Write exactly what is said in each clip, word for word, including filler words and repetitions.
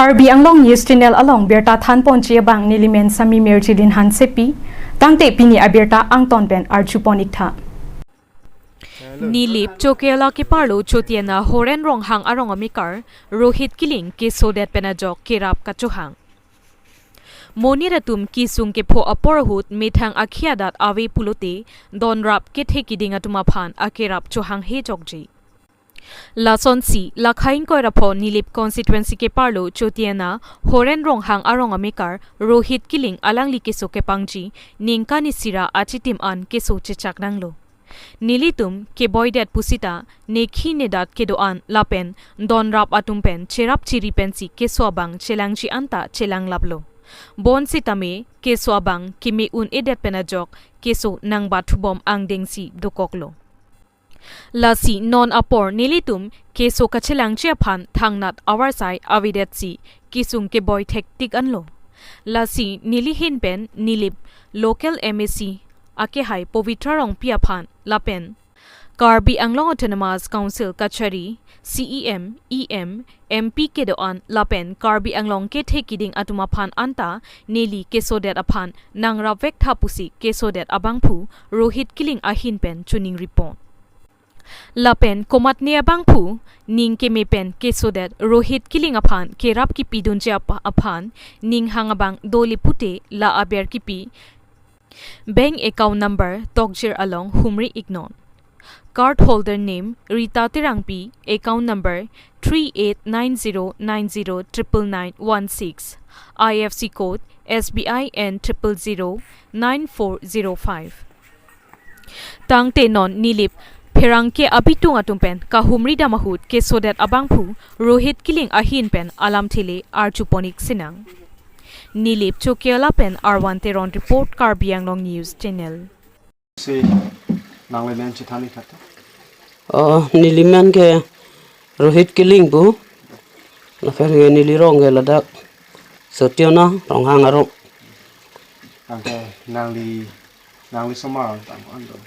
Karbi Anglong News Channel along birta thanponji abang nelimen Sami Mirjilin Hansepi, tangte pini abirta angton pen arjupon iktha. Nilip Chokihola keparlo Chotiena Horen Ronghang arong amekar Rohit Killing kesodet pen ajok kerap kachohang. Monit atum kesung kepho apor ahut methang akhi adat ave pulote donrap kethe kiding atum aphan akerap chohanghe jokji. Lasonsi lakha ingkoi ra pho Nilip constituency keparlo Chotiena Horen Ronghang arong amekar Rohit Killing alangli keso kepangji ningkan isi ra achitim an keso chechak nanglo. Nelitum keboidet pusita nekhi nedat kedo-an lapen donrap atum pen cherap chiri pensi keso abang chelangji anta chelanglaplo. Bonsitame keso abang keme un-edet pen ajok keso nangbathubom angdengsi dokoklo. Lasi non apor nelitum keso kachelangji aphan thangnat avarsai avedetsi kesung keboi thektik anlo. Lasi neli ahin pen Nilip local M A C akehai Pavitra Rongpi aphan lapen Karbi Anglong Autonomous Council kachari, C E M, E M, M P kedo-an lapen Karbi Anglong kethe kiding atum aphan anta neli kesodet aphan nangrapvek tha pusi kesodet abangphu Rohit Killing ahin pen choningripon. Lapen komatne abangphu ning keme pen kesodet Rohit Killing aphan kerap kipidunji ap-, aphan ning hang abang doli pute la aber kipi. Bank account number tokjir along humri iknon. Card holder name Rita Terangpi, account number three eight nine zero nine zero triple nine one six, I F C code S B I N triple zero nine four zero five. Tangte non Nilip pherangke abitung atum pen kahumri dam ahut kesodet abangphu Rohit Killing ahin pen alamthe le arjupon ik sinang. Nilip Chokihola pen Arwan Teron report, Karbi Anglong News Channel. Si nangli men chethan ik tha. Oh, neli men ke Rohit Killing pu. Lapen ke neli rong ke ladak Chotiena Ronghang arong. Tangte nangli, nangli somar tang ko-an do?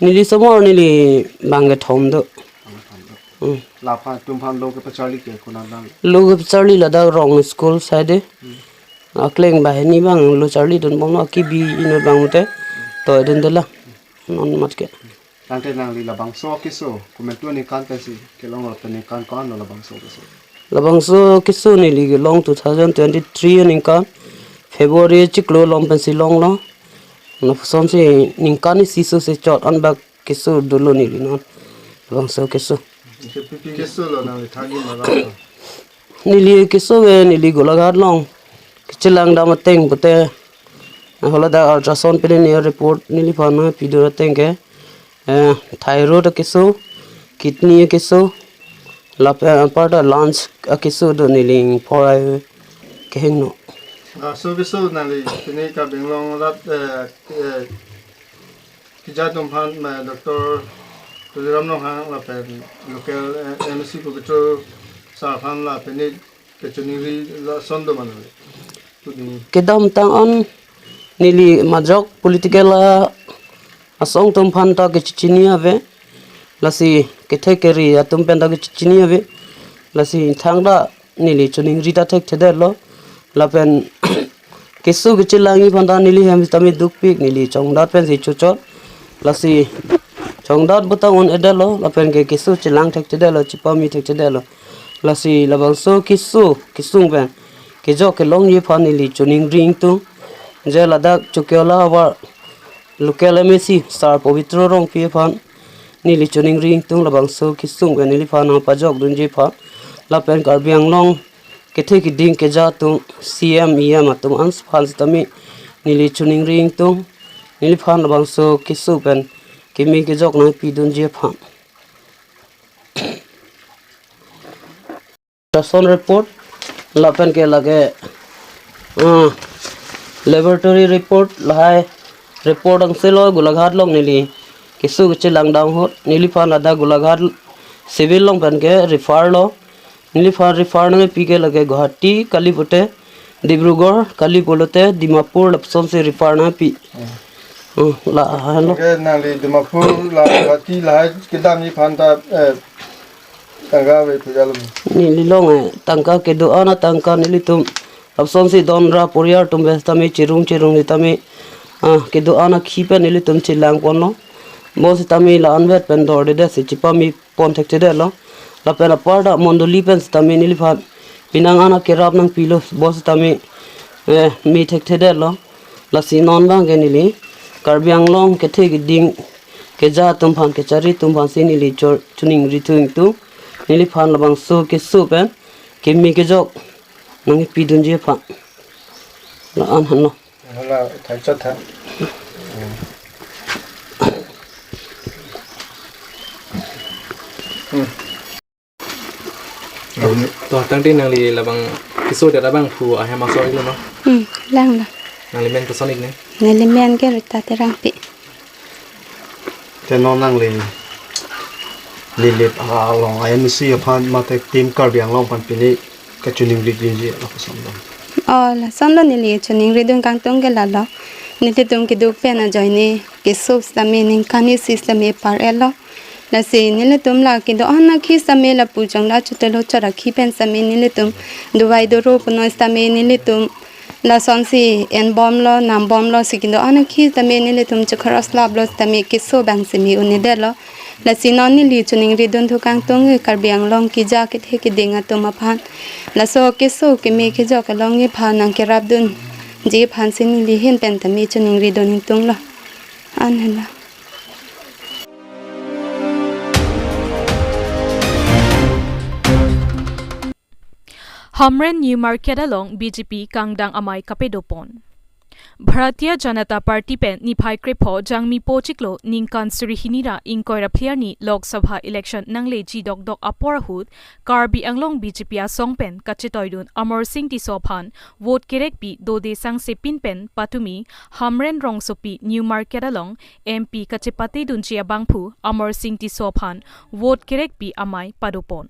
Neli somar neli bang kethom do. Bang kethom do. Hmm. Laphan atum aphan lo kepacharli ke konat lang? Lo kepacharli ladak rong school side. Hmm. Akleng banghini bang lo charlidunbomlo, akibi inut bang mute. Toidun dela. Non mat ke. Tangte nangli labangso keso komantu aningkan pensi kelong lapen ningkan ko-an lo labangso keso? Labangso keso neli kelong two thousand twenty-three aningkan February chiklo along pensi longlo. Lapusonsi ningkan isi so se chot an bak keso dolo neli non. Labangso keso. Keso lo nangli thagi malang lo? Neli keso ke neli Golaghat along kechelang dam ateng pute, haladak ultrasound pini ne report neliphan pidun ateng ke, eh, thyroid akeso, kidney akeso, lapen, eh, anparta lungs akeso do neli ingpor ai kehingno. Ah, so keso nangli pini Karbi Anglong arat, eh, eh, keja atum aphan, eh, Doctor Tuliram Ronghang lapen local, eh, M A C Pavitra sir aphan lapen ne kechoningri lason do ma nangli? Kedamtang an neli majok political a-, asong atum aphan ta kechechini ave. Lasi kethe keri atum pen ta kechechini ave. Lasi thangta neli choningri ta thekthedetlo. Lapen keso kechelangji aphan ta neli hem sitame dukpik, neli chongdat pensi chochot. Lasi chongdat botang un-edetlo, lapen ke keso chelang thekthedetlo, chepame thekthedetlo. Lasi labangso keso kesung pen kejok kelongji aphan neli choningri ingtung. Je ladak Chokihola avar local M A C sir Pavitra Rongpi aphan neli choningri ingtung, labangso kesung pen neliphan nangpajokdunji aphan. Lapen Karbi Anglong kethe kiding keja atum, C M, E M atum an aphan sitame neli choningri ingtung, neliphan labangso keso pen keme kejok nangpidunji aphan. Ultrasound report, lapen ke lake, ah, laboratory report, lahai report angse lo Golaghat along neli keso kechelang dam ahut, neliphan ladak Golaghat civil along pen ke refer lo, neliphan refer nangpi ke lake Guwahati kali pute, Dibrugarh kali pulote Dimapur lapusonsi refer nangpi. Hmm. Hmm, lahai lo. Oke, nangli Dimapur la Guwahati lahai kedamji aphan ta, eh, Tangka ave puja lo. Neli long eh, tangka kedo-an atangka nelitum lapusonsi don ra poriar atum pen sitame chirung chirung sitame, ah, kedo-an akhi pen nelitum chelang ponlo. Bonsitame la-anvet pen dordedet si chepame pon thekthedetlo. Lapen aparta mondoli pen sitame neliphan penang an akerap nangpilo, bonsitame, eh, me thekthedetlo. Lasi non abangke neli Karbi Anglong kethe keding keja atum aphan, kechari atum aphansi neli chor choningri thu ingtung. Neliphan labangso keso pen keme kejok nangpidunji aphan. La-an henlo. Hala, thai chot tha. Hmm. To, tangte nangli labang keso adet abangphu ahem aso iklo no? Hmm, lang lo. Nangli men koson ik ne? Neli men ke Rita Terangpi. Te non nangli Lilip along I M C aphan mate Team Karbi Anglong aphan pini kachoningri dunji lapuson dam. Oh, lasonlo neli choningridun kangtung ke lalo. Nelitum keduk pen ajoine keso sitame ningkan isi sitame par-etlo. Lasi nelitum la kedo-an akhi sitame lapu chongla chotelo chot akhi pen sitame nelitum dovai doro punoi sitame nelitum lasonsi enbomlo, nambomlo, si kedo-an akhi sitame nelitum chekhoros laplo sitame keso abangsi me un-edetlo. Lasi non neli choningridun thu kangtung Karbi Anglong keja kethe keding atum aphan. Laso keso keme kejok along nephan nangkerapdunji aphansi neli ahin pen tame choningridun ingtunglo. An henlo. Hamren New Market along B J P kangdang amei kapadopon. Bharatiya Janata Party pen niphai krepho Jangmi po chiklo ningkan suri hini ra ingkoi ra phli arni Lok Sabha election nangleji dokdok apor ahut Karbi Anglong B J P asong pen kachetoidun Amarsing Tisso aphan vote kerekpi Dode Sangse pin pen patumi Hamren rongsopi New Market along M P kachepatedunji abangphu Amarsing Tisso aphan vote kerekpi amei padopon.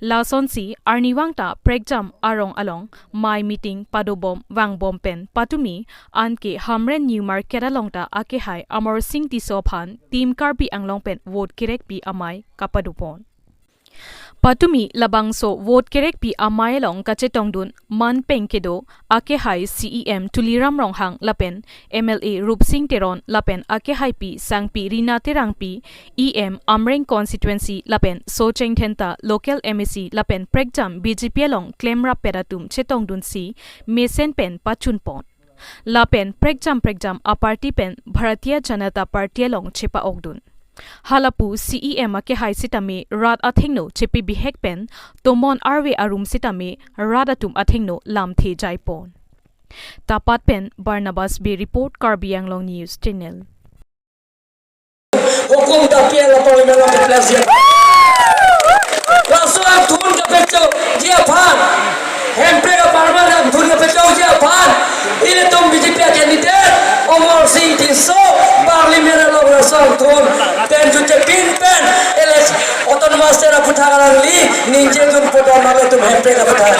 Lasonsi arnivang ta prekjam arong along mei meeting padobom vangbom pen patumi anke Hamren New Market along ta akehai Amarsing Tisso aphan Team Karbi Anglong pen vote kerekpi amei kapadopon. Patumi labangso vote kerekpi amei along kachetongdun manpeng kedo akehai C E M Tuliram Ronghang lapen M L A Rupsing Teron lapen akehaipi sangpi Rina Terangpi, E M Amreng constituency lapen Socheng Dhenta local M A C lapen prekjam B J P along klemrappet atum chetongdunsi mesen pen pachunpon. Lapen prekjam prekjam aparty pen Bharatiya Janata Party along chepa-okdun. Halapu C E M akehai sitame rat athengno chepabihek pen tomon arve arum sitame rat atum athengno lamthe jaipon. Tapat pen Barnabas Bey report, Karbi Anglong News Channel. Hukum ta P L A Parliament along ke-place ji. Laso angthun kapechokji aphan, Hemprek aparman angthun kapechokji aphan, ilitum B J P candidate Amarsing Tisso Parliament along laso angthun pen jutje pin pen L S Autonomous State aputhak alangli ningjedun pudam, ilitum Hemprek aputhak.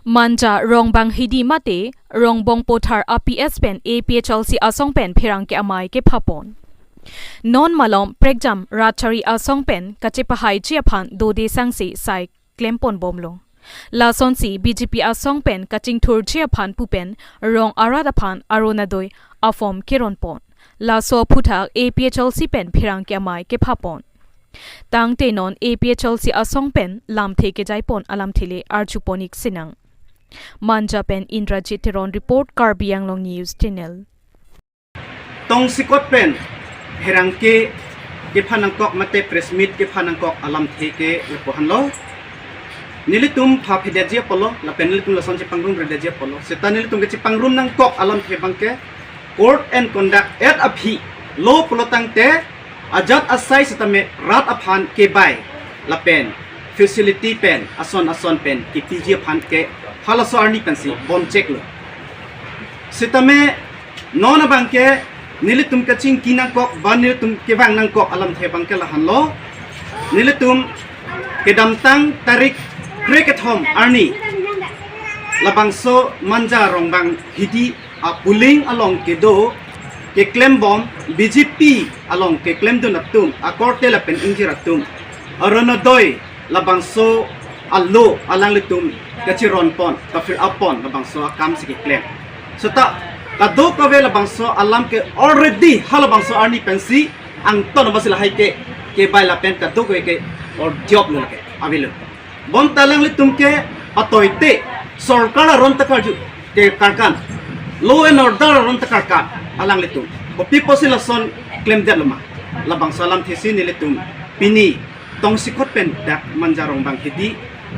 Manja Rongbang Hidi mate Rongbong Pothar a P S pen A P H L C asong pen pherangke amei kephapon. Non malom prekjam Ratchari asong pen kachepahaiji aphan Dode Sangse sai klemponbomlo. Lasonsi B J P asong pen kachingthurji aphan pu pen rong arat aphan Arunodoi a-form keronpon. Laso aphuthak A P H L C pen pherangke amei kephapon. Tangte non A P H L C asong pen lamthe kejaipon alamthe le arjupon-ik sinang. Manja pen Indrajit Teron report, Karbi Anglong News Channel. Tongsekot pen pherangke kepha nangkok mate press meet kepha nangkok alamthe ke lapu-anlo. Nelitum phaphedetji apotlo, lapen nelitum lason chepangrumredetji apotlo. Seta nelitum kechepangrum nangkok alamthe abangke Code and Conduct Act aphi lo pulo tangte ajat asai sitame rat aphan kebai lapen facility pen ason ason pen kepiji aphan ke halaso arni pensi boncheklo. Sitame non abangke nelitum kachingki nangkok ba nelitum kevang nangkok alamthe abangke la-anlo. Nelitum kedamtang tarik krekethom arni labangso Manja Rongbang Hidi a-polling along kedo keklembom, B J P along keklemdun atum, akorte lapen ingjir atum, Orunodoi labangso alo alanglitum kachironpon, kafir apon labangso akam si keklem. Seta kadokave labangso alam ke already halabangso arni pensi angton abasi lahai ke kebai lapen kadokave ke ordiop lo lake avelo. Bonta alanglitum ke patoite sorkar aron ta karju ke karkan, law and order aron ta karkan alanglitum. Kopi pusi lason klemdet loma? Labangso alamthe si nelitum pini tongsekot pen dak Manja Rongbang Hidi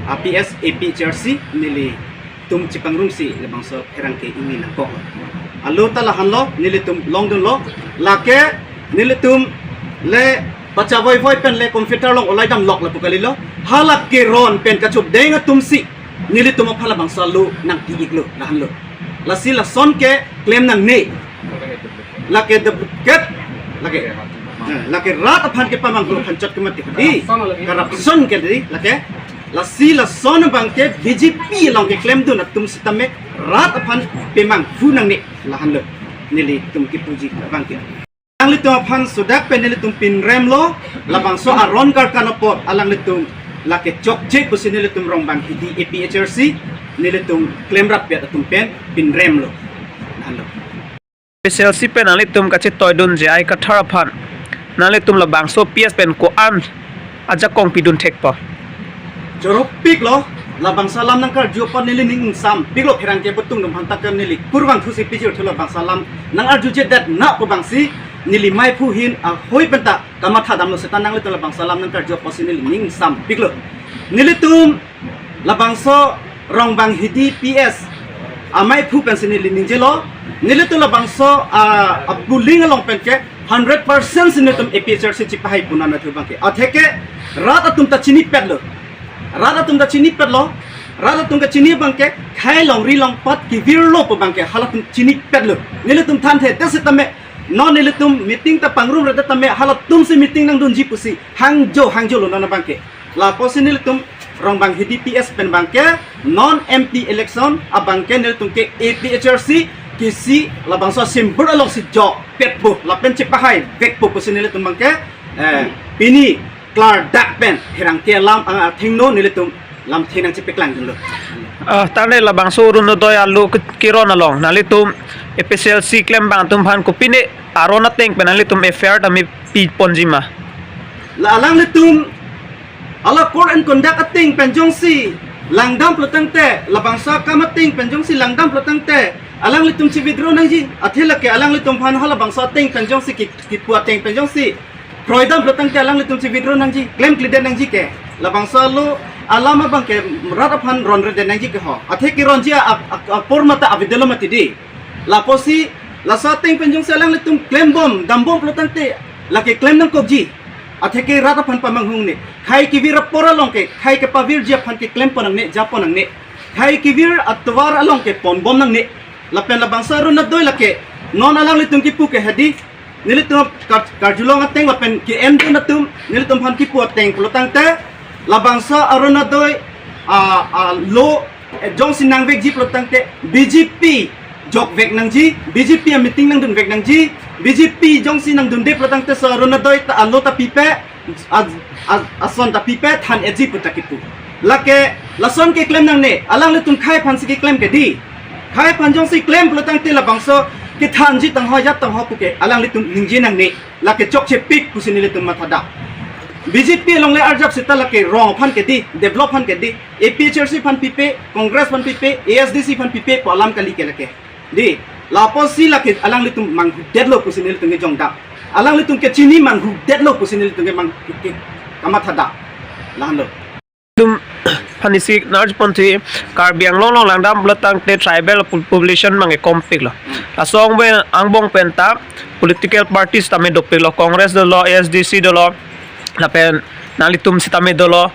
a P S A P H R C nelitum chepangrumsi labangso pherangke ingni nangkok. Alo ta lahanlo, nelitum longdunlo, lake nelitum le bacha voivoi pen le computer along olai damlok lapu kalilo. Hala keron pen kachudeng atumsi nelitum aphan labangso alo nangpi-iklo, lahanlo. Lasi lason ke klem nangne. Lake duplicate, lake, eh, lake rat aphan kepamanghu aphan chot ke mati di. Corruption ke di, lake. Lasi lason abangke B J P along keklemdun atum sitame rat aphan pemanghu nangne, lahanlo nelitum kipuji abangke. Alanglitum aphan sudak pen nelitum pinremlo, labangso aron karkan apot alanglitum lake chokche pusi nelitum Rongbang Hidi A P H R C nelitum klemrap pet atum pen pinremlo, lahanlo. A P H R C pen nanglitum kachetoidun J I Kathar aphan nanglitum labangso P S pen ko-an ajakong pidun thekpo? Choropiklo, labangso alam nangkarju apot neli ning ingsampiklo, pherangke atum atum aphan ta ke neli kurvangthusi pijirthu, labangso alam nangarjujedet na pu abangsi neli maiphu ahin ahoi penta kamathadamlo, seta nanglitum labangso alam nangkarju apotsi neli ning ingsampiklo. Nelitum labangso Rongbang Hidi P S amaiphu pensi neli ningjelo, nelitum labangso, ah, apuling along pen ke hundred percent si nelitum A P H R C chipahai punan athu abangke. Atheke rat atum ta chinipetlo. Rat atum ta chinipetlo. Rat atum kachini abangke khei longri longpat kevirlo pu abangke halatum chinipetlo. Nelitum thanthe, te sitame non nelitum meeting ta pangrumredet tame halatumsi meeting nangdunji pusi hangjo hangjo lo non abangke. Lapusi nelitum Rongbang Hidi P S pen abangke non M P election abangke nelitum ke A P H R C kisi labangso symbol alongsi jokpetpo lapen chepahaivekpo pusi nelitum abangke, eh, pini klardak pen pherangke alam, ah, athengno nelitum lamthe nangchepaklangdunlo. Ah, tangte labangso Orunodoi alo ke-, keron along nanglitum A P H R C klembang atum aphan kopine aron ateng pen nanglitum F I R tame piponji ma? La alanglitum ala code and conduct ateng pen jongsi langdam pulotangte, labangso akam ateng pen jongsi langdam pulotangte alanglitum chi-withdraw nangji. Athe lake alanglitum aphan halabangso ateng pen jongsi ki-, kipu ateng pen jongsi kroidam pulotangte alanglitum chi-withdraw nangji, klemkledet nangji ke. Labangso alo alam abangke rat aphan ronredet nangji ke ho. Atheke ronji a, a, a, apor mata avedetlo mati di. Lapusi laso ateng pen jongsi alanglitum klembom dambom pulotangte lake klem nangkokji. Atheke rat aphan pamanghu nangne. Khei kevir apor along ke khei kepavirji aphan ke klempon nangne, japon nangne. Khei kevir atovar along ke ponbom nangne. Lapen labangso Orunodoi lake non alanglitum kipu ke hedi, nelitum kar-, karjulong ateng lapen ke-endun atum nelitum aphan kipu ateng pulotangte labangso Orunodoi, ah, ah, lo, eh, jongsi nangvekji pulotangte B J P jokvek nangji, B J P ameeting nangdunvek nangji, B J P jongsi nangdunde pulotangte so Orunodoi ta alo ta pipe, a, a, ason ta pipe than-etji pu ta kipu. Lake lason keklem nangne, alanglitum khei aphansi keklem ke di. Khei aphan jongsi klem pulotangte labangso kethanji tangho ajat tangho pu ke alanglitum ningje nangne. Lake chokchepik pusi nelitum mathadam. B J P along le arjap seta lake rong aphan ke di, develop aphan ke di, A P H R C aphan pipe, Congress aphan pipe, A S D C aphan pipe pu alam kali ke lake. Di, lapusi lake alanglitum manghudetlo pusi nelitum ke jongdam. Alanglitum ke chini manghudetlo pusi nelitum ke mang-, ke, ke, kamathadam. Lahanlo. Tum phanisi narj ponti Karbi Anglong along langdam pulotangte tribal pu-, population abangke kompiklo. Laso angbong, angbong penta political parties tame dopiklo, Congress dolo, A S D C dolo, lapen nanglitum sitame dolo,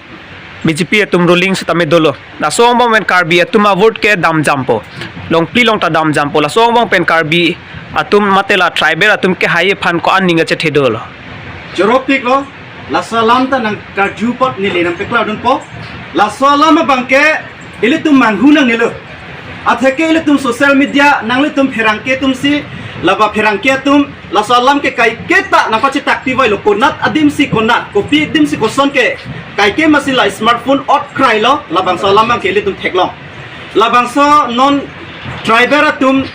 B J P atum ruling sitame dolo. Laso angbong pen Karbi atum avote ke damjampo. Longpi long ta damjampo. Laso angbong pen Karbi atum mate la tribal atum kehai aphan ko-an ning kachethe dolo? Choropiklo, laso alam ta nangkarju apot neli nangpeklardunpo. Laso alam abangke ilitum manghu nangnelo. Atheke ilitum social media nanglitum pherangke atumsi Laba pherangke atum, laso alam ke kaiketa nangpachetak pivoilo, konat adimsi konat, kopi adimsi koson ke, kaike masi la smartphone ot krailo, labangso alam abangke ilitum theklong. Labangso non tribal atum,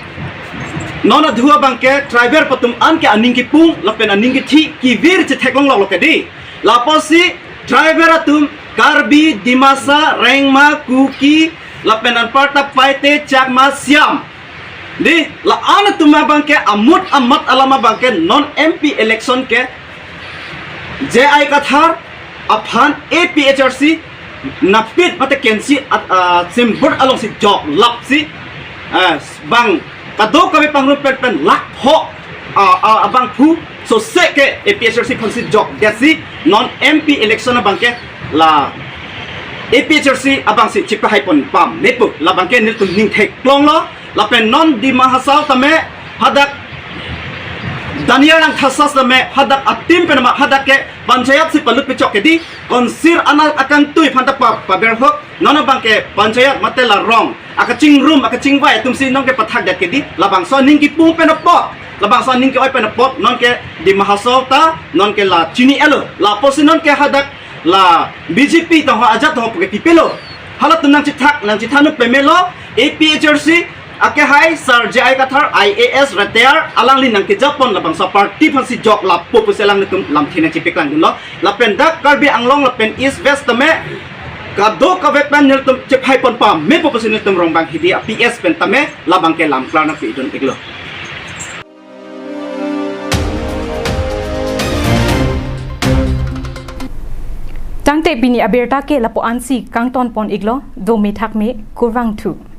non adhu abangke tribal atum an ke aning kipung, lapen aning kithi, kevir chetheklong loklo ke dei. Lapusi tribal atum, Karbi, Dimasa, Rengma, Kuki, lapen anparta Paite, Chakma, Siam. Dei, la-an atum abangke amut amat alam abangke non M P election ke J I Kathar aphan A P H L C napit mate kensi at, ah, simbur alongsi joklapsi, ah, bang kadokave pangrum pen pen lakh pho, ah, ah, abangphu sose ke A P H L C aphansi jokdetsi non M P election abangke la A P H L C abangsi chipahai pon pame pu, labangke nelitum ning theklonglo. Lapen non Dima Hasao tame hadak Daniel Langthasa tame hadak atim pen ma hadak ke panchayat si palut pechok ke dei, konsir anak akangtui aphanta pa, paberhok, non abangke panchayat mate la rong akachingrum akachingvai atumsi nonke pathakdet ke dei, labangso aning kipung pen apot, labangso aning ke-oi pen apot nonke Dima Hasao ta nonke la chini-elo, lapusi nonke hadak la B J P tangho ajat tangho puke pipelo. Halatum nangchethak, nangchethan-un pamelo, A P H L C akehai Sir J I Kathar I A S retire, alangli nangkejapon labangso party aphansi joklappo pusi alanglitum lamthe nangchipaklang dunlo. Lapen dak Karbi Anglong lapen East West tame kadokave pen nelitum chephai pon pame pu pusi nelitum Rongbang Hidi a-P S pen tame labangke lam klar nangpidun iklo. Tangte pini abirta ke lapu-ansi kangton pon iklo, dome thakme, kurvangthu.